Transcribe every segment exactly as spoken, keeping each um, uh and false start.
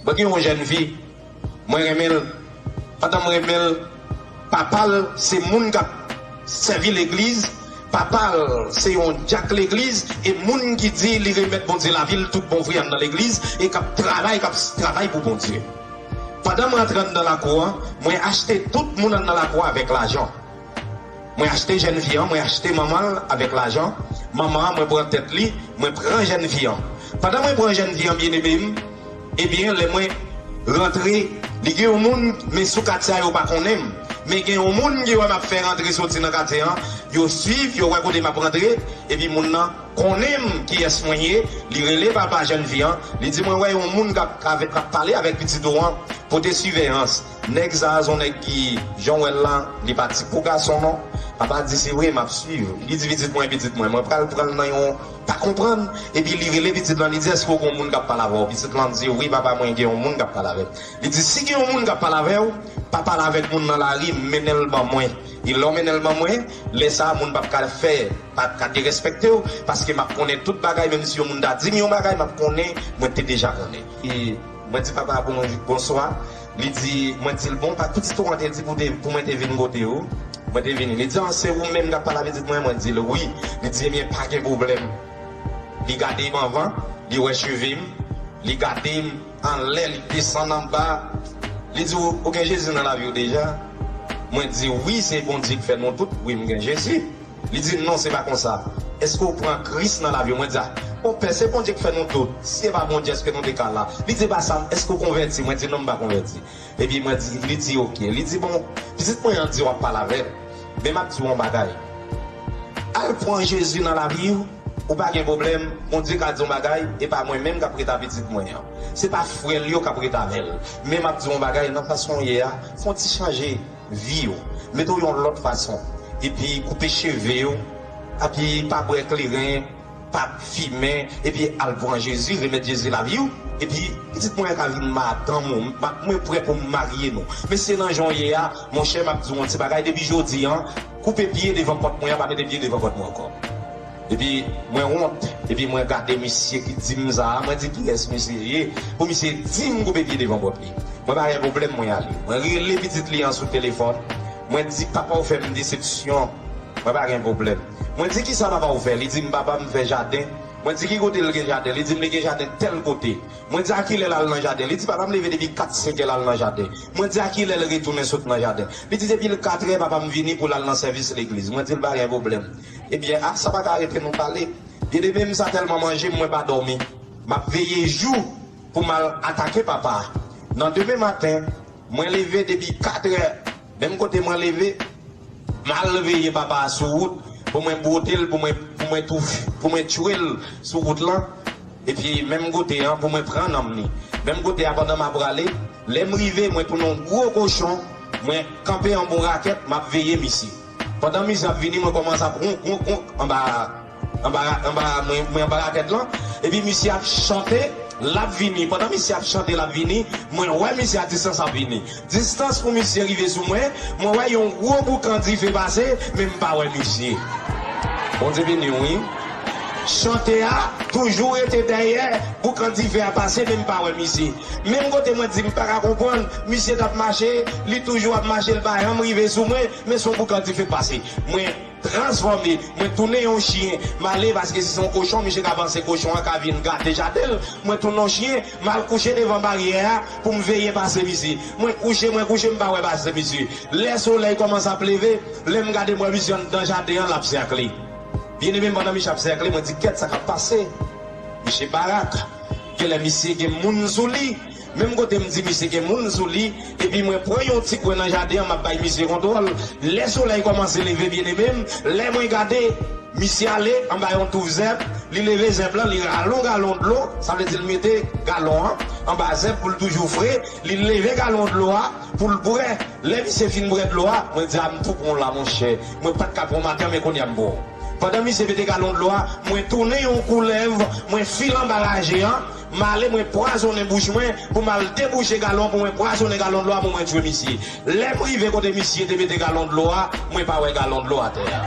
Mwen gen yon jèn fi, mwen renmen l. Pandan m renmen l, papa l se moun k ap sèvi legliz, papa l se yon dyak legliz, e moun ki di li remèt Bondye lavi l tout bon vre anndan legliz, e k ap travay, k ap travay pou Bondye. Pandan m rantre anndan lakou an, mwen achte tout moun anndan lakou an avèk lajan. Mwen achte jèn fi an, mwen achte manman l avèk lajan. Manman an, mwen pran tèt li, mwen pran jèn fi an. Pandan mwen pran jèn fi an, byeneme m, ebyen, lè mwen rantre, li gen yon moun, men sou katye a yo pa konnen m. Men gen yon moun ki wè m ap fè rantre soti nan katye an, yo swiv, yo wè kote m ap rantre, epi moun nan konnen m kiyès mwen ye, li rele papa jèn fi an, li di mwen wè yon moun k ap, k ap pale avèk pitit ou an, pote siveyans. Nèg sa a se yon nèg ki, jan w wè l la, li pa ti pou gason non. Papa di se vre, m ap swiv. Li di pitit mwen, pitit mwen, mwen pral pran l nan yon pa konprann. Epi li rele pitit lan, li di èske w gen yon moun k ap pale avè w? Pitit lan di wi papa mwen gen yon moun k ap pale avè m. Li di si gen yon moun k ap pale avè w, pa pale avèk moun nan lari, mennen l ban mwen. E lè w mennen l ban mwen, lè sa a moun p ap ka fè, p ap ka derespekte w, paske m ap konnen tout bagay, menm si yon moun ta di m yon bagay, m ap konnen, mwen te deja konnen. E mwen di papa bon, bonswa. Li di, mwen di l bon, pa pitit ou an te di pou, te, pou mwen te vin kote ou. Mwen te vini. Li di an se ou menm k ap pale a pitit mwen? Mwen di l wi. Li di ebyen pa gen pwoblèm. Li gade m anvan, li wè cheve m, li gade m anlè, li desann anba. Li di ou, ou gen Jezi nan lavi w deja? Mwen di wi, se Bondye k fè nou tout. Wi, m gen Jezi. Li di non, se pa konsa. Èske w pran Kris nan lavi w? Mwen di a, bon pè, se Bondye k fè nou tout. Si se pa Bondye, èske nou te ka la? Li di e pa sa, èske w konvèti? Mwen di non, m pa konvèti. Epi mwen di, li di oke. Li di bon, pitit mwen an di w ap pale avè l. Men m ap di w yon bagay. Al pran Jezi nan lavi w, ou pa gen pwoblèm. Bondye ka di yon bagay, e pa mwen menm k ap ret a pitit mwen an. Se pa frè l yo k ap ret avè l. Men m ap di w yon bagay, nan fason w ye a, fè yon ti chanje vi w. Mete w yon lòt fason. Epi koupe cheve w. Epi pa bwè kleren, pa fimen. Epi al pran Jezi, remèt Jezi lavi w. Epi pitit mwen an ka vin madanm ou. M, mwen prè pou m marye nou. Men se nan jan w ye a, monchè, m ap di w yon ti bagay. Depi jodi an, koupe pye devan pòt mwen an, pa mete pye devan pòt mwen ankò. Epi mwen wont, epi mwen gade misye ki di m sa a, mwen di kiyès misye ye, pou misye di m koupe pye devan pòt li. Mwen pa gen pwoblèm, mwen ale. Mwen rele pitit li an sou telefòn, mwen di papa w fè m desepsyon, mwen pa gen pwoblèm. Mwen di kisa papa w fè? Li di m papa m fè jaden. Mwen di ki kote l gen jaden? Li di m li gen jaden tèl kote. Mwen di a kilè l al nan jaden? Li di papa m leve depi kat senk è l al nan jaden. Mwen di a kilè l retounen sot nan jaden? Li di depi l kat è papa m vini pou l al nan sèvis legliz. Mwen di l pa gen pwoblèm. Ebyen, a sa pa ka rete nou pale. Byeneme m, sa tèlman manje m, mwen pa dòmi. M ap veye jou pou m al atake papa a. Nan demen maten, mwen leve depi kat è. Menm kote mwen leve, m al veye papa a sou wout pou mwen bwote l, pou mwen, pou mwen tou, pou mwen tchwe l sou wout lan. Epi menm kote an pou mwen pran nanm li. Menm kote a pandan m ap prale, lè m rive, mwen tounen yon gwo kochon, mwen kanpe anba yon rakèt, m ap veye misye. Pandan misye ap vini, mwen kòmanse ap wonk, wonk, wonk anba, anba, anba, mwen, mwen anba rakèt lan. Epi misye ap chante, l ap vini. Pandan misye ap chante, l ap vini, mwen wè misye a distans ap vini. Distans pou misye rive sou mwen, mwen wè yon gwo boukan dife pase, men m pa wè misye. Bondye beni w, wi. Chante a toujou rete dèyè, boukan dife a pase, men m pa wè misye. Menm kote mwen di m pa ka konprann, misye t ap mache, li toujou ap mache, l pa janm rive sou mwen, men se yon boukan dife k pase. Mwen transfòme, mwen tounen yon chen. M ale paske si se yon kochon, misye ka panse kochon an ka vin gate jaden l. Mwen tounen yon chen, m al kouche devan baryè a pou m veye pase misye. Mwen kouche, mwen kouche, m pa wè pase misye. Lè solèy kòmanse ap leve, lè m gade m wè misye anndan jaden an, l ap sèkle. Byeneme m, pandan misye ap sèkle, mwen di kèt sa k ap pase. Misye barak. Genlè misye gen moun sou li. Menm kote m di misye gen moun sou li, epi mwen pran yon ti kwen nan jaden an, m ap bay misye kontwòl. Lè solèy kòmanse leve, byeneme m, lè mwen gade, misye ale anba yon touf zèb, li leve zèb lan, li rale yon galon dlo, sa vle di l mete galon an anba zèb pou l toujou fre, li leve galon dlo a pou l bwè. Lè misye fin bwè dlo a, mwen di a m tou pran w la, monchè. Mwen pa t ka pran w maten an, men kounye a m pran w. Pandan misye mete galon dlo a, mwen tounen yon koulèv, mwen file anba raje an, m ale, mwen pwazonnen bouch mwen pou m al debouche galon, pou mwen pwazonnen galon dlo a, pou mwen tchwe misye. Lè m rive kote misye te mete galon dlo a, mwen pa wè galon dlo atè a.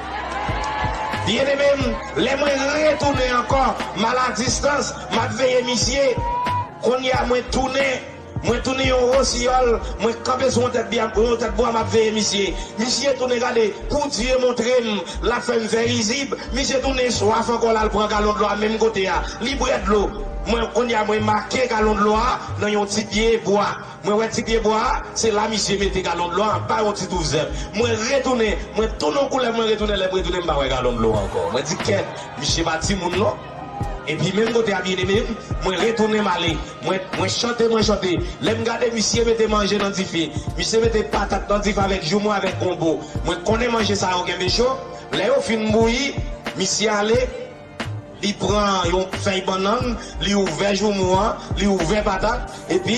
Byeneme m, lè mwen retounen ankò, m al a distans, m ap veye misye. Kounye a mwen tounen, Mwen tounen yon wosiyòl, mwen kanpe sou yon tèt bwa, yon tèt bwa, m ap veye misye. Misye tounen gade, pou Dye montre m, l ap fè m fè rizib. Misye tounen swaf ankò, l al pran galon dlo a menm kote a. Li bwè dlo. Mwen, kounye a, mwen make galon dlo a nan yon ti pye bwa. Mwen wè ti pye bwa a, se la misye mete galon dlo a anba yon ti touf zèb. Mwen retounen, mwen tounen yon koulèv, mwen retounen, lè m retounen, m pa wè galon dlo a ankò. Mwen di, kèt, misye pa timoun non. Epi menm kote a, byeneme m, mwen retounen m ale. Mwen, mwen chante, mwen chante. Lè m gade, misye mete manje nan dife. Misye mete patat nan dife avèk joumou, avèk gonbo. Mwen konnen manje sa yo kenbe cho. Lè yo fin bouyi, misye ale, li pran yon fèy bannann, li ouvè joumou an, li ouvè patat, epi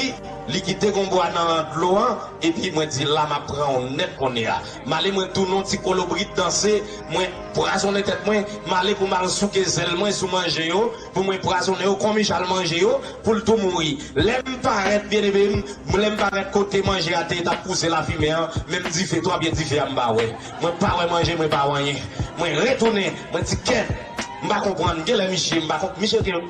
li kite gonbo a nan dlo an, epi mwen di la m ap pran w nèt kounye a. M ale mwen tounen yon ti kolobrit danse, mwen pwazonnen tèt mwen, m ale pou m al souke zèl mwen sou manje yo, pou mwen pwazonnen yo, kon Michal manje yo, pou l tou mouri. Lè m parèt, byeneme m, lè m parèt kote manje a te ye t ap pouse lafimen an, menm dife, twa pye dife a m pa wè. Mwen pa wè manje, mwen pa wè anyen. Mwen retounen, mwen di kèt, m pa konprann, genlè misye, m pa konp-, misye gen,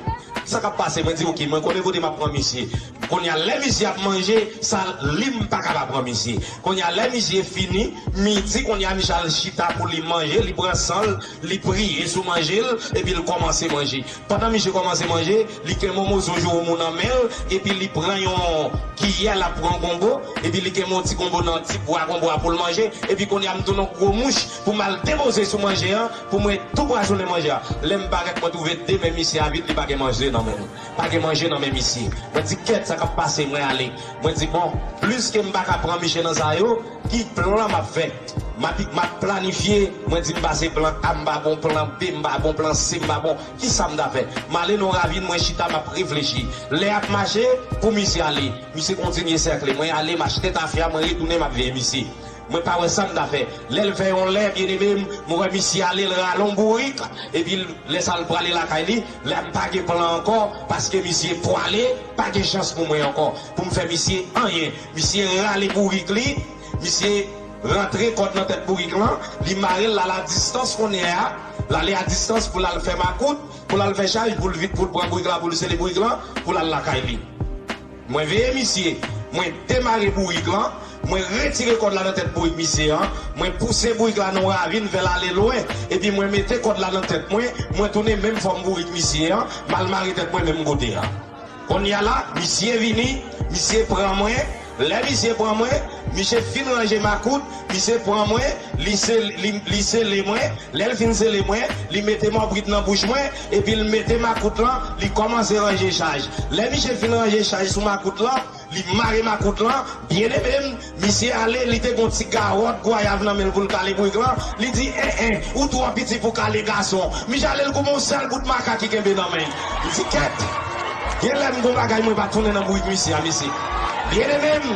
sa k ap pase, mwen di oke, mwen konnen kote m ap pran misye. Kounye a, lè misye ap manje, sa li m pa ka pa pran misye. Kounye a, lè misye fini, midi, kounye a, misye al chita pou li manje, li pran san l, li priye sou manje l, epi l kòmanse manje. Pandan misye kòmanse manje, li kenbe yon moso joumou nan men l, epi li pran yon kiyè, l ap pran gonbo, epi li kenbe yon ti gonbo nan ti bwa gonbo a pou l manje, epi kounye a m tounen yon gwo mouch pou m al depoze sou manje an, pou mwen tou pwazonnen manje a. Lè m parèt, mwen twouve de men misye a vid, li pa gen manje nan men l. Pa gen manje nan men misye. Mwen di, kèt, sa k ap pase, mwen ale. Mwen di, bon, pliske m pa ka pran misye nan sa yo, ki plan m ap fè? M ap, m ap planifye, mwen di m pa se plan A, m pa bon, plan B, m pa bon, plan C, m pa bon. Kisa m ta fè? M ale nan yon ravin, mwen chita, m ap reflechi. Lè y ap mache, pou misye ale, misye kontinye sèkle. Mwen ale, m achte tafya, mwen retounen, m ap veye misye. Mwen pa wè sa m ta fè. Lè l fè yon lè, byeneme m, mwen wè misye ale, l rale yon bourik, epi l, lè sa l prale lakay li, la m pa gen plan ankò, paske misye pwale, pa gen chans pou mwen ankò, pou m fè misye anyen. Misye rale bourik li, misye rantre kòd nan tèt bourik lan, li mare l, l al a distans kounye a, l ale a distans pou l al fè makout, pou l al fè chaj, pou l vin, pou l pran bourik la, pou l sele bourik lan, pou l al lakay li. Mwen veye misye, mwen demare bourik lan, mwen retire kòd la nan tèt bourik misye an, mwen pouse bourik la nan yon ravin, fè l ale lwen, epi mwen mete kòd la nan tèt mwen, mwen tounen menm fòm bourik misye an, m al mare tèt mwen menm kote a. Kounye a la, misye vini, misye pran mwen. Lè misye pran mwen, misye fin ranje makout, misye pran mwen, li sel-, li, li sele mwen. Lè l fin sele mwen, li mete mòbrit nan bouch mwen, epi l mete makout lan, li kòmanse ranje chaj. Lè misye fin ranje chaj sou makout lan, li mare makout lan, byeneme m, misye ale, li te gon ti gawòt gwayav nan men l pou l kale bourik lan. Li di, en, en, ou twò piti pou kale gason. Misye ale, l koupe yon sèl bout makak ki kenbe nan men l. Li di, kèt, genlè m gon bagay mwen pa tounen nan bourik misye a, mesye. Byeneme m,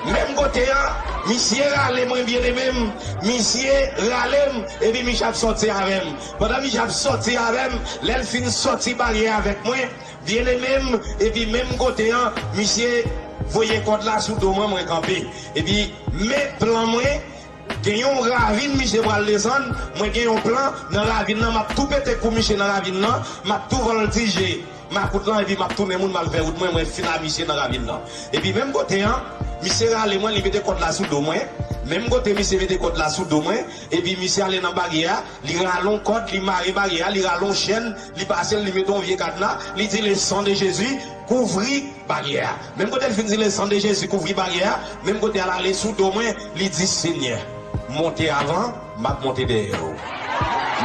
menm kote an, misye rale mwen, byeneme m, misye rale m, epi misye ap sòti avè m. Pandan misye ap sòti avè m, lè l fin sòti baryè avèk mwen, byeneme m, epi menm kote an, misye voye kòd la sou do mwen, mwen kanpe. Epi, men plan mwen, gen yon ravin misye pral desann, mwen gen yon plan, nan ravin nan, m ap tou pete kou misye nan ravin nan, m ap tou vòltije makout lan, epi m ap tounen moun, m al fè wout mwen, mwen fin a misye nan ravin nan. Epi menm kote an, misye rale mwen, li mete kòd la sou do mwen. Menm kote misye mete kòd la sou do mwen, epi misye ale nan baryè a, li rale yon kòd, li mare baryè a, li rale yon chèn, li pase l, li mete yon vye kadna, li di, le sang de Jésus, kouvri baryè a. Menm kote l fin di, le sang de Jésus, kouvri baryè a, menm kote a l ale sou do mwen, li di, Senyè, monte avan, m ap monte dèyè w.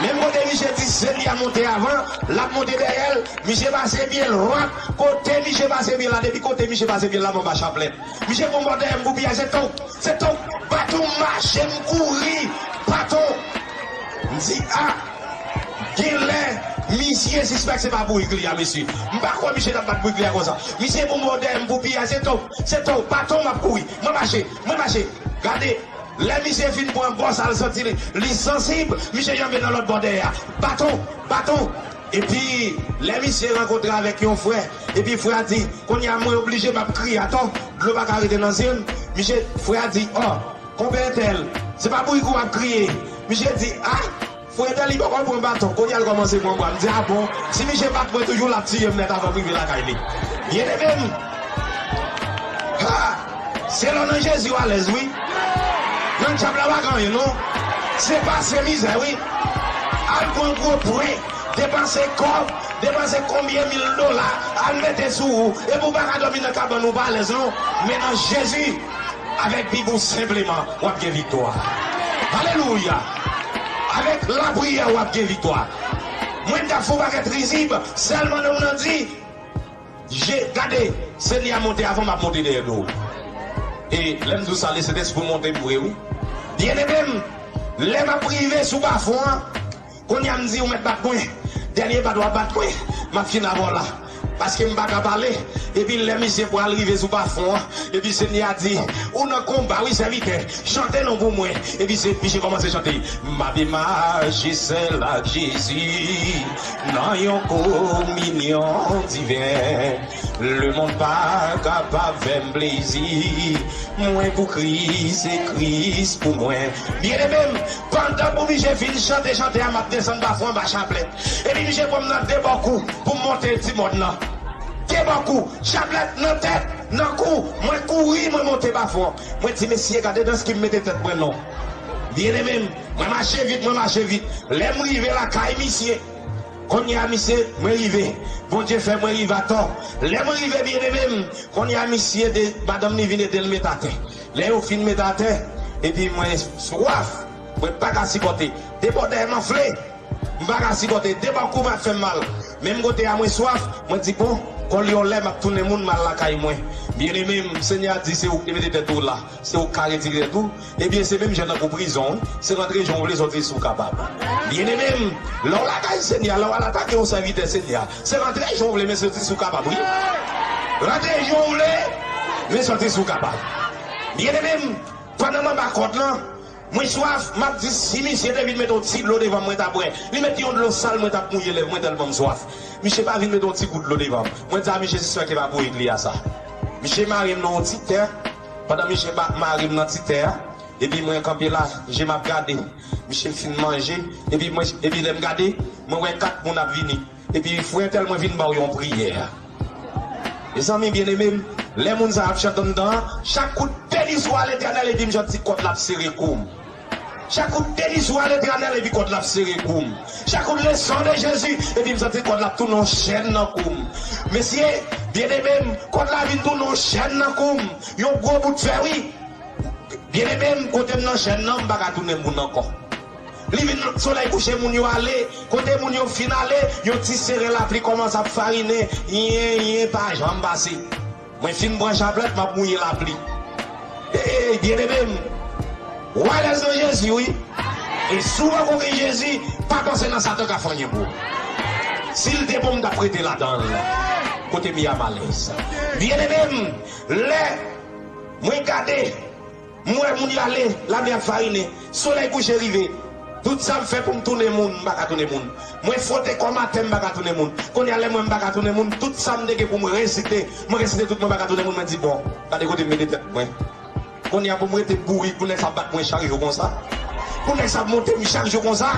Menm kote misye di, Senyè, monte avan, l ap monte dèyè l, misye pase pye l, rap, kote misye pase pye l la, depi kote misye pase pye l la, m anba chaplèt. Misye gon bò dèyè m pou piya, se tonk, se tonk, baton m mache, m kouri, baton. M di, a, genlè, misye sispèk se pa bourik li a, mesye. M pa kwè misye t ap bat bourik li a konsa. Misye gon bò dèyè m pou piya, se tonk, se tonk, baton m ap kouri. Mwen mache, mwen mache. Gade, lè misye fin pran bò sa l santi li, li sansib, misye janbe nan lòt bò dèyè a. Baton, baton. Epi, lè misye rankontre avèk yon frè, epi frè a di, kounye a mwen oblije m ap kriye atò, dlo pa ka rete nan zye m. Misye, frè a di, ò, konpè entèl, se pa bourik ou ap kriye. Misye di, a, frè entèl li poko pran baton, kounye a l kòmanse pran bwa. M di, a bon, si misye bat mwen toujou, l ap tiye m nèt avan m rive lakay li. Byeneme m, Se lè w nan Jezi w alèz, wi. Nan dyab la pa gen anyen, non. Se pase mizè, wi. Al pran gwo prè, depanse kòb, depanse konbyen mil dola, al mete sou ou, epi w pa ka dòmi nan kabann ou pa alèz, non. Men nan Jezi, avèk Bib ou senpleman, w ap gen viktwa. Alelouya! Avèk lapriyè, w ap gen viktwa. Mwen t ap fè yon pakèt rizib, sèlman non m nan di, Je, gade, Senyè a monte avan m ap monte dèyè do. E lè m di w sa, Lesentespri monte m vre, wi. Byeneme m, lè m ap rive sou bafon an, kounye a m di, ou mèt bat mwen. Dènye bat w ap bat mwen, m ap fin avè w la. Paske m pa ka pale. Epi lè misye pral rive sou bafon an, epi Senyè a di, ou nan konba, wi, sèvitè. Chante non pou mwen. Epi se, misye kòmanse chante. M ape mache sèl ak Jezi nan yon kominyon diven. Lemonn pa kapab fè m plezi. Mwen pou Kris e Kris pou mwen. Byeneme m, pandan pou misye fin chante chante a, m ap desann bafon anba chaplèt. Epi misye pran m nan de bò kou pou m monte ti mòn nan. De bò kou, chaplèt nan tèt, nan kou, mwen kouri, mwen monte bafon. Mwen di, mesye, gade dans ki m mete tèt mwen non. Byeneme m, mwen mache vit, mwen mache vit. Lè m rive lakay misye, kounye a misye, mwen rive. Bondye fè mwen rive atò. Lè mwen rive, byeneme m, kounye a misye, de, madanm li vin ede l met atè. Lè yo fin met atè, epi mwen swaf, mwen pa ka sipòte. De bò dèyè m anfle. M pa ka sipòte, de bò kou m ap fè m mal. Menm kote a mwen swaf, mwen di, bon, kòl yon lè m ap tounen moun m al lakay mwen. Byeneme m, Senyè a di, se ou ki te mete tèt ou la, se ou ki ka retire tèt ou. Ebyen, se menm jan tankou prizon, wi. Se rantre jan w vle, sòti si w kapab. Byeneme m, lè w lakay Senyè a, lè w al atake yon sèvitè Senyè a, se rantre jan w vle, men sòti si w kapab, wi. Rantre jan w vle, men sòti si w kapab. Byeneme m, pandan m anba kòd lan, mwen swaf, m ap di si misye te vin mete yon ti dlo devan m, mwen t ap bwè. Li mete yon dlo sal, mwen t ap mouye lèv mwen tèlman m swaf. Misye pa vin mete yon ti gout dlo devan m. Mwen di a misye, se sè ke pa pou egliz a sa. Misye mare m nan yon ti tè. Pandan misye ba, mare m nan ti tè a, epi mwen kanpe la, je m ap gade. Misye fin manje, epi mwen, epi lè m gade, mwen wè kat moun ap vini. Epi frè entèl mwen vin ba w yon priyè. Mezanmi byeneme m, lè moun sa ap chante anndan an, chak kout beni sou a Letènèl epi m santi kòd la ap sere kou m. Chak kout beni sou a Letènèl epi kòd la ap sere kou m. Chak kout le sang de Jésus epi m santi kòd la ap tounen yon chèn nan kou m. Mesye, byeneme m, kòd la vin tounen yon chèn nan kou m. Yon gwo bout fè, wi. Byeneme m, kote m nan chèn nan, m pa ka tounen moun ankò. Li vin solèy kouche, moun yo ale. Kote moun yo fin ale, yon ti seren lapli kòmanse ap farinen. Yen, yen, pa janm pase. Mwen fin pran chaplèt, m ap mouye lapli. Ey, byeneme m, w alèz nan Jezi, wi. E si w poko gen Jezi, pa panse nan Satan ka fè anyen pou ou. Si l te bon, m t ap rete ladan l. Kote m ye a m alèz. Byeneme m, lè mwen gade, m wè moun y ale, lapli ap farinen, solèy kouche rive. Tout sa m fè pou m tounen moun, m pa ka tounen moun. Mwen fwote kò m atè, m pa ka tounen moun. Kounye a lè m wè m pa ka tounen moun, tout sa m te gen pou m resite, mwen resite tout, mwen pa ka tounen moun, mwen di, bon, gade kote m mete tèt mwen. Kounye a pou m rete bourik, pou nèg sa ap bat mwen chak jou konsa. Pou nèg sa ap monte m chak jou konsa.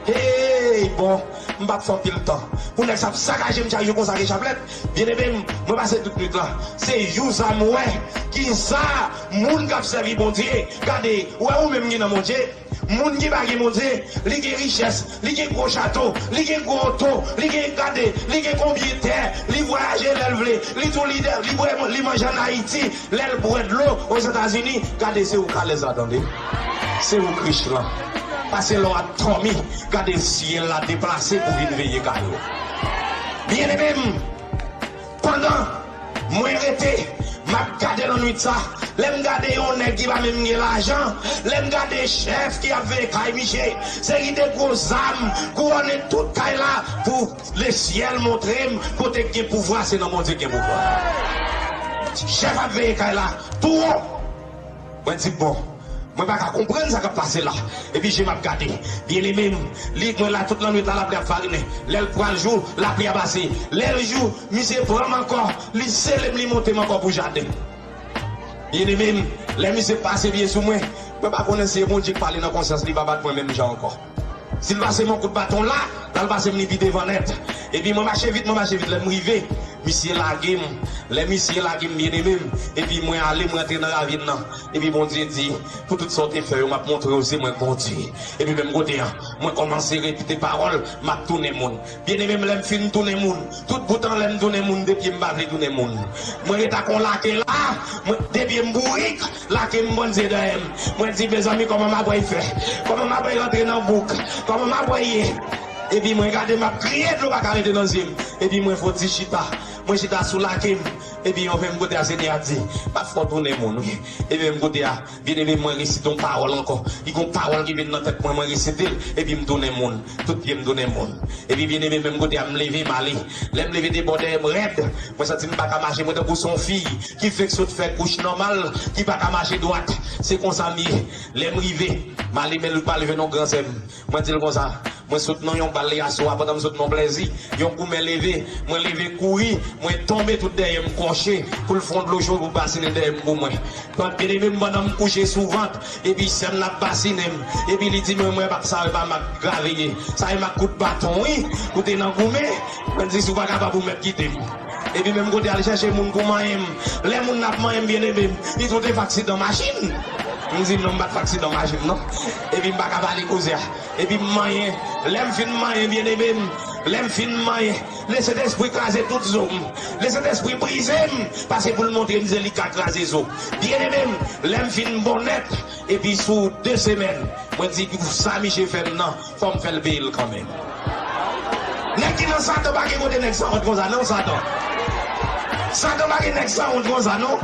Hey, bon, m p ap fè anpil tan. Pou nèg sa ap sakaje m chak jou konsa ke chaplèt. Byeneme m, mwen pase tout nwit la. Se jou sa m wè kisa moun k ap sèvi Bondye. Gade, ou wè ou menm ki nan Bondye. Moun ki pa gen Bondye, li gen richès, li gen gwo chato, li gen gwo oto, li gen, gade, li gen konbyen tè, li vwayaje lè l vle, li tou lidè, li bwè, li manje ann Ayiti, lè l bwè dlo Ozetazini, gade se ou k alèz la tande. Se ou k rich lan. Pase lè w ap dòmi, gade syèl la deplase pou vin veye kay ou. Byeneme m, pandan mwen rete, m ap gade nan nwit sa. Lè m gade yon nèg ki pa menm gen lajan, lè m gade chèf ki ap veye kay misye, se ki te gwo zam, kouwone tout kay la pou lesyèl montre m kote k gen pouvwa, se nan Bondye k gen pouvwa. Chèf ap veye kay la tou wo. Mwen di, bon, mwen pa ka konprann sa k ap pase la. Epi je m ap gade. Byeneme m, li, mwen la tout lannwit la, lapli ap farinen. Lè l pral jou, lapli a pase. Lè l jou, misye pran m ankò, li sele m, li monte m ankò pou jaden. Byeneme m, lè misye pase pye sou mwen, mwen pa konnen si se Bondye k pale nan konsyans li, pa bat mwen menm jan ankò. Si l pase m yon kout baton la, l al pase m li pi devan nèt. Epi mwen mache vit, mwen mache vit, lè m rive, Misye lage m. Lè misye lage m, byeneme m, epi mwen ale, mwen rantre nan ravin nan. Epi Bondye di, "Pou tout sa w te fè yo, m ap montre w se mwen k Bondye." Epi menm kote a, mwen kòmanse repete pawòl, m ap tounen moun. Byeneme m, lè m fin tounen moun, tout bout an lè m tounen moun, de pye m pa vle tounen moun. Mwen ret ak yon lake la, mwen, de pye m bourik, lake m Bondye dèyè m. Mwen di, "Mezanmi, kòman m ap fè? Kòman m ap rantre nan bouk? Kòman m ap ye?" Epi mwen gade, m ap kriye, dlo pa ka rete nan zye m. Epi mwen fè yon ti chita. Mwen chita sou lake m. Epi yon menm kote a, Senyè a di, "M ap fè w tounen moun, wi." Epi menm kote a, byeneme, mwen resite yon pawòl ankò. Li gon pawòl ki vin nan tèt mwen, mwen resite l, epi m tounen moun. Tout pye m tounen moun. Epi byeneme, menm kote a, m leve, m ale. Lè m leve, de bò dèyè m rèd. Mwen santi m pa ka mache, mwen tankou se yon fi ki fenk sot fè kouch nòmal, ki pa ka mache dwat. Se konsa m ye. Lè m rive, m ale, men l pa leve non, gran sè m. Mwen di l konsa, mwen sot nan yon bal yè swa, pandan m sot nan plèzi, yon goumen leve, mwen leve kouri, mwen tonbe tout dèyè m kòche, pou l fè yon dlo cho pou basinen dèyè m pou mwen. Pandan byeneme m, pandan m kouche sou vant, epi sè m nan ap basinen m, epi li di mwen, "Mwen pa sav pa m ak gravye, sa e m ak kout baton, wi, ou te nan goumen." Mwen di, "Si w pa kapab, ou mèt kite m." Epi menm kote al chèche moun pou manyen m. Lè moun nan ap manyen m, byeneme m, li tou te fè aksidan machin. M di, "Non, m pa t fè aksidan machin, non." Epi m pa ka pale koze a. Epi m manyen. Lè m fin manyen, byeneme m, lè m fin manyen, Lesentespri kraze tout zo m. Lesentespri brize m, pase pou l montre m se li ka kraze zo. Byeneme m, lè m fin bon nèt, epi sou de semèn, mwen di, "Pou sa misye fè m nan, fò m fè l peye l kanmenm." Nèg ki nan Satan pa gen kote nèg sanwont konsa, non, Satan. Satan pa gen nèg sanwont konsa, non.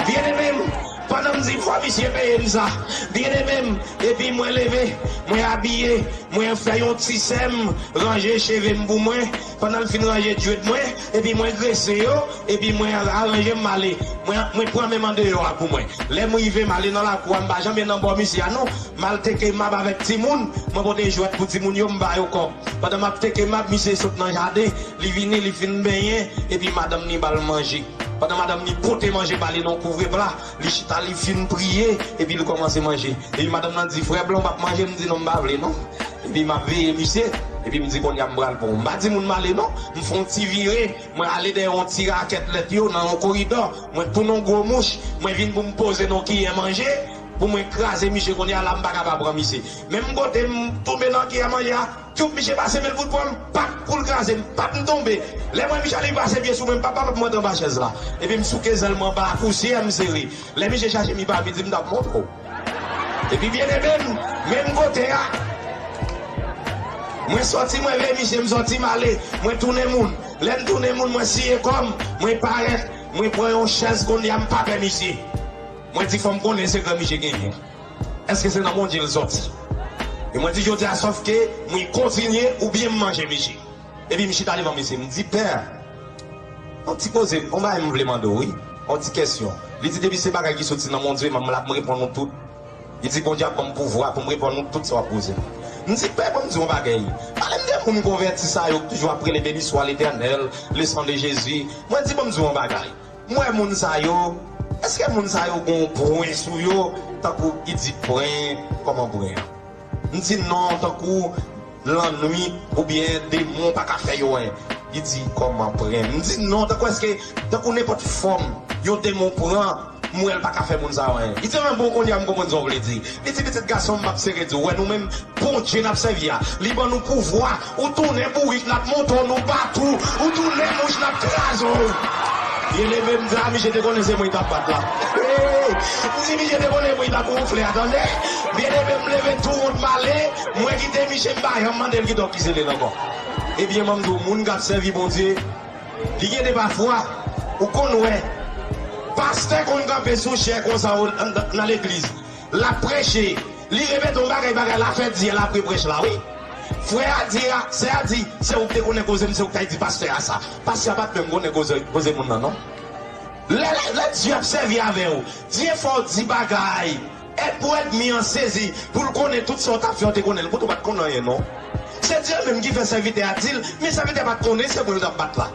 Byeneme m, pandan m di, "Fò misye peye m sa." Byeneme m, epi mwen leve, mwen abiye, mwen fè yon ti sè m ranje cheve m pou mwen. Pandan l fin ranje djwèt mwen, epi mwen grese yo, epi mwen aranje m ale. Mwen, mwen pran menm andeyò a pou mwen. Lè m rive, m ale nan lakou a, m pa janm nan bò misye a, non. M al teke mab avèk timoun, mwen pote jwèt pou timoun yo, m ba yo kòb. Pandan m ap teke mab, misye sot nan jaden, li vini, li fin benyen, epi madanm ni ba l manje. Pandan madanm ni pote manje ba li nan kouvre pla, li chita, li fin priye, epi li kòmanse manje. Epi madanm nan di, "Frè Blan, w p ap manje?" M di, "Non, m pa vle, non." Epi m ap veye misye, epi m di, "Kounye a m pral pran w." M pa di moun m ale, non. M fè yon ti vire, mwen ale dèyè yon ti rakèt lèt yo nan yon koridò, mwen tounen yon gwo mouch, mwen vin pou m poze nan yon kiyè manje, pou mwen kraze misye, kounye a la m pa ka pa pran misye. Menm kote m tonbe nan kiyè manje a, tyoup, misye pase men l pou l pran m, pak, pou l kraze m, pap, m tonbe. Lè mwen misye ale, li pase pye sou mwen, m pap, pap, mwen anba chèz la. Epi m souke zèl mwen anba a, pousyè, m sere. Lè misye chache m, li pa vin di m t ap montre w. Epi byeneme m, menm kote a, mwen sòti, mwen veye misye, m sòti, m ale, mwen tounen moun. Lè m tounen moun, mwen siye kò m, mwen parèt, mwen pran yon chèz, kounye a m pa pè misye. Mwen di, "Fò m konnen sekrè misye genyen. Èske se nan Bondye l sòti?" E mwen di, "Jodi a, sòf ke mwen kontinye oubyen m manje misye." Epi m chita devan misye, m di, "Pè, yon ti koze, yon bagay m vle mande w, wi. Yon ti kèsyon." Li di, "Depi se bagay ki soti nan Bondye, m, m la, m reponn ou tout." Li di, "Bondye ap ban m pouvwa pou m reponn ou tout sa w ap poze m." M di, "Pè, ban m di w yon bagay. Pale m de moun konvèti sa yo ki toujou ap rele, 'Béni soit l'Éternel, le sang de Jésus.'" Mwen di, "Ban m di w yon bagay. M wè moun sa yo, èske moun sa yo gon pwen sou yo, tankou," li di, "Pwen, kòman pwen an?" M di, "Non, tankou lannwit oubyen demon pa ka fè yo anyen." Li di, "Kòman pwen?" M di, "Non, tankou èske, tankou nenpòt fòm yon demon pran, m wè l pa ka fè moun sa yo anyen." Li di, "Mwen bon, kounye a m konprann sa w vle di." Li di, "Pitit gason m, m ap sere di w, wè nou menm, Bondye n ap sèvi a, li ban nou pouvwa, ou tounen bourik, n ap monte w, nou bat ou, ou tounen mouch, n ap kraze w." Byeneme m di, "A, misye te konnen se mwen li t ap bat la." M di, "Misye te konnen mwen li t ap wonfle a, tande." Byeneme m leve tou wont m ale, mwen kite misye, m pa janm mande l ki dòk li sele l ankò. Ebyen, ban m di w, moun k ap sèvi Bondye, li gen de pafwa, ou konn wè, pastè konn kanpe sou chè konsa nan, nan, nan legliz. L ap preche, li repete yon bagay, bagay la fè dyèl apre prèch la, wi. Frè a di a, sè a di, "Se ou k te konnen koze m, se ou k t al di pastè a sa." Pastè a pa t menm konnen koze, koze moun nan, non. Lè, lè, lè Dye ap sèvi avè w, Dye fè w di bagay, èd pou ènmi an sezi, pou l konnen tout sa w t ap fè, w te konnen l, poutan w pa t konn anyen, non. Se Dye menm ki fè sèvitè a di l, men sèvitè a pa t konnen se mwen yo t ap bat la.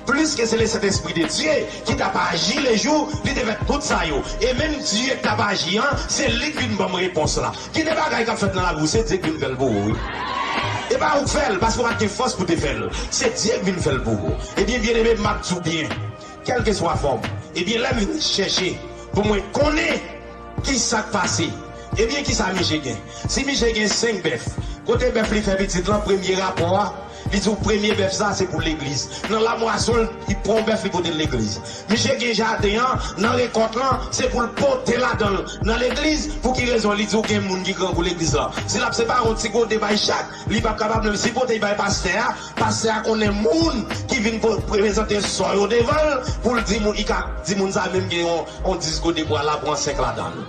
Pliske se Lesentespri de Dye ki t ap aji lejou li te fè tout sa yo. E menm Dye k t ap aji an, se li k vin ban m repons la. Gen de bagay k ap fèt nan lavi w, se Dye k vin fè l pou ou, wi. E pa ou k fè l, paske w pa t gen fòs pou te fè l. Se Dye k vin fè l pou ou. Ebyen, byeneme, m ap di w byen, kèlkeswa fòm, ebyen, lè m vin chèche pou mwen konnen ki sa k pase, ebyen, ki sa misye gen. Si misye gen senk bèf, kote bèf li fè pitit lan, premye rapò a, li di w premye bèf sa se pou legliz. Nan lamwason, li pran yon bèf, li pote l legliz. Misye gen jaden an, nan rekòt lan, se pou l pote ladan l nan legliz. Pou ki rezon? Li di w gen moun ki grangou legliz lan. Si l ap separe yon ti gode bay chak, li p ap kapab menm sipote l bay pastè a. Pastè a konnen moun ki vin po-, prezante sò yo devan l, pou l di moun, li ka di moun sa menm gen yon, yon dis gode bwa la, pran senk ladan l.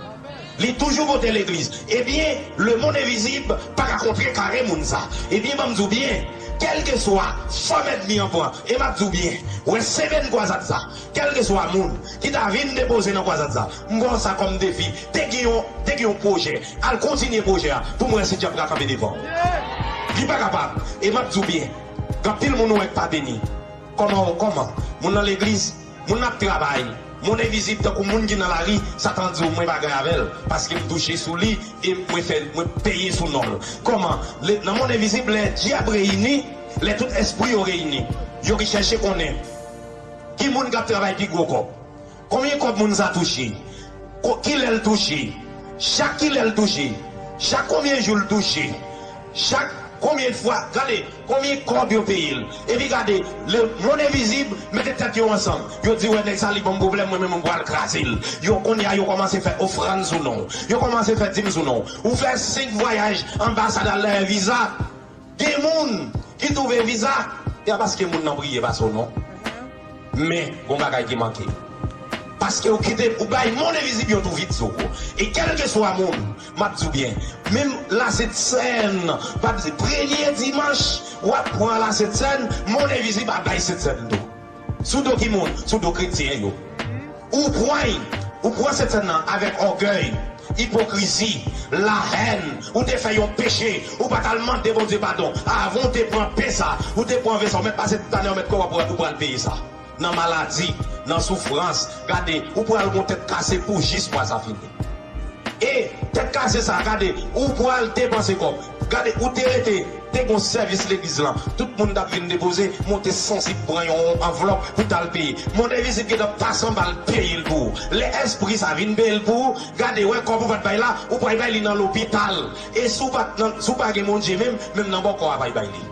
Li toujou pote legliz. Ebyen, lemonn envizib pa ka kontrekare moun sa. Ebyen, ban m di w byen, kèlkeswa fòm ènmi an pran, e m ap di w byen, wè semèn kwazad sa, kèlkeswa moun ki ta vin depoze nan kwazad sa, m ba w sa kòm defi. Te gen yon, te gen yon pwojè. Al kontinye pwojè a pou m wè si dyab ka kanpe devan w. Li pa kapab. E m ap di w byen, gen anpil moun ou wè k pa beni. Kòman, kòman? Moun nan legliz, moun n ap travay, monn envizib tankou moun ki nan lari, Satan di w mwen pa gen avè l, paske m touche sou li e mwen fè, mwen peye sou non l. Kòman? Le, nan monn envizib, lè dyab reyini, lè tout espri yo reyini, yo ki chèche konnen ki moun k ap travay pi gwo kòb. Konbyen kòb moun sa touche? Ko-, kilè l touche? Chak kilè l touche? Chak konbyen jou l touche? Chak konbyen fwa? Gade, konbyen kòb yo peye l? Epi gade, lemonn envizib mete tèt yo ansanm. Yo di, wè, nèg sa, li ban m pwoblèm, mwen menm, mwen pral kraze l. Yo, kounye a, yo kòmanse fè ofrann sou non w. Yo kòmanse fè dim sou non w. Ou fè senk vwayaj anbasad al dèyè viza. Gen moun ki twouve viza, e a paske moun nan priye pase w non. Men, gon bagay ki manke. Paske ou kite, ou bay monn envizib yon tou vit sou ou. E kèlkeswa moun, m ap di w byen, menm lasentsèn, pa di premye dimanch, w ap pran lasentsèn, monn envizib ap bay sentsèn tou. Sou do ki moun? Sou do kretyen yo. Ou pran, ou pran sentsèn nan avèk ògèy, ipokrizi, lahèn, ou te fè yon peche, ou pa t al mande Bondye padon. Avan w te pran pen sa, ou te pran ven sa, ou mèt pase tout ane, ou mèt kwè w ap, ou pral peye sa. Nan maladi, nan soufrans, gade, ou pral gon tèt kase pou jis mwa sa fini. E tèt kase sa, gade, ou pral depanse kòb. Gade, ou te rete, te gon sèvis legliz lan. Tout moun t ap vin depoze, monte sansib pran yon anvlòp pou t al peye. Monn envizib gentan pase anba l peye l pou ou. Lè espri sa vin peye l pou ou, gade, wè kòb ou pa t bay la, ou pral bay li nan lopital. E si w pa t nan, si w pa gen Bondye menm, menm nan bòkò a pral bay li.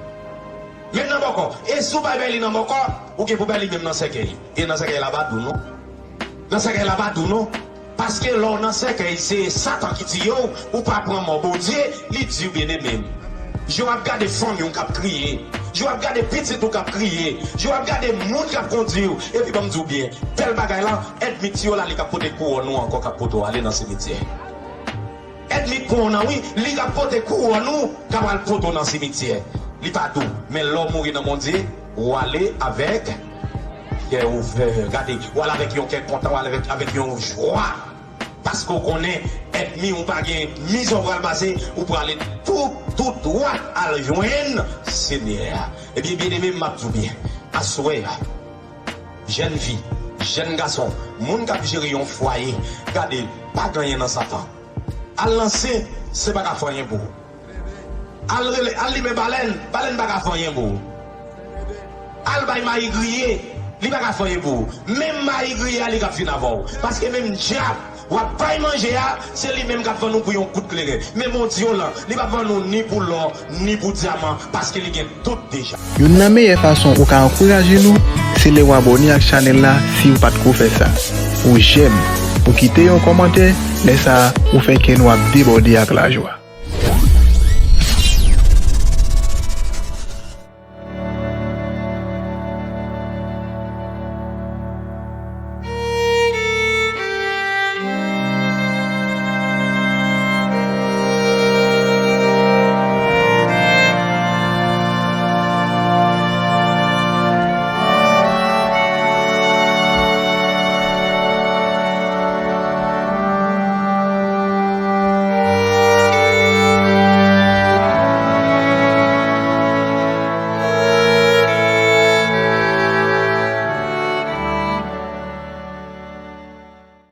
Menm nan bòkò. E si w pa bay li nan bòkò, ou gen pou bay li menm nan sèkèy. E nan sèkèy la pa dou non. Nan sèkèy la pa dou non. Paske lè w nan sèkèy, se Satan ki tiye w, ou pa pran mò Bondye, li di w, byeneme m. Jan w ap gade fanmi w k ap kriye, jan w ap gade pitit ou k ap kriye, jan w ap gade moun k ap kondui w, epi ban m di w byen, bèl bagay la, ènmi tiye w la, li k ap pote kouwòn ou ankò, k ap pote w ale nan simityè. Ènmi k pran w nan, wi, li k ap pote kouwòn ou, k ap al pote w nan simityè. Li pa dou, men lè w mouri nan Bondye, ou ale avèk kè ouvè. Gade, ou ale avèk yon kè kontan, ou ale avèk, avèk yon jwa. Paske w konnen, ènmi ou pa gen mizè w pral pase, ou prale tou, tou dwat al jwenn Senyè a. Ebyen, byeneme, m ap di w byen, aswè a, jèn fi, jèn gason, moun k ap jere yon fwaye, gade, pa gen anyen nan Satan. Al lanse, se pa ka fè anyen pou ou. Al rele, al limen balèn, balèn pa ka fè anyen pou ou. Al bay mayi griye, li pa ka fè anyen pou ou. Menm mayi griye a, li k ap fin avè w. Paske menm dyab w ap bay manje a, se li menm k ap vann ou pou yon gout kleren. Men Bondye w lan, li p ap vann ou ni pou lò, ni pou dyaman, paske li gen tout deja. Youn nan meyè fason ou ka ankouraje nou, se lè w abòne ak chanèl la si w pa t ko fè sa. Ou jèm, ou kite yon kòmantè, lè sa a, ou fè kè nou ap debòde ak lajwa.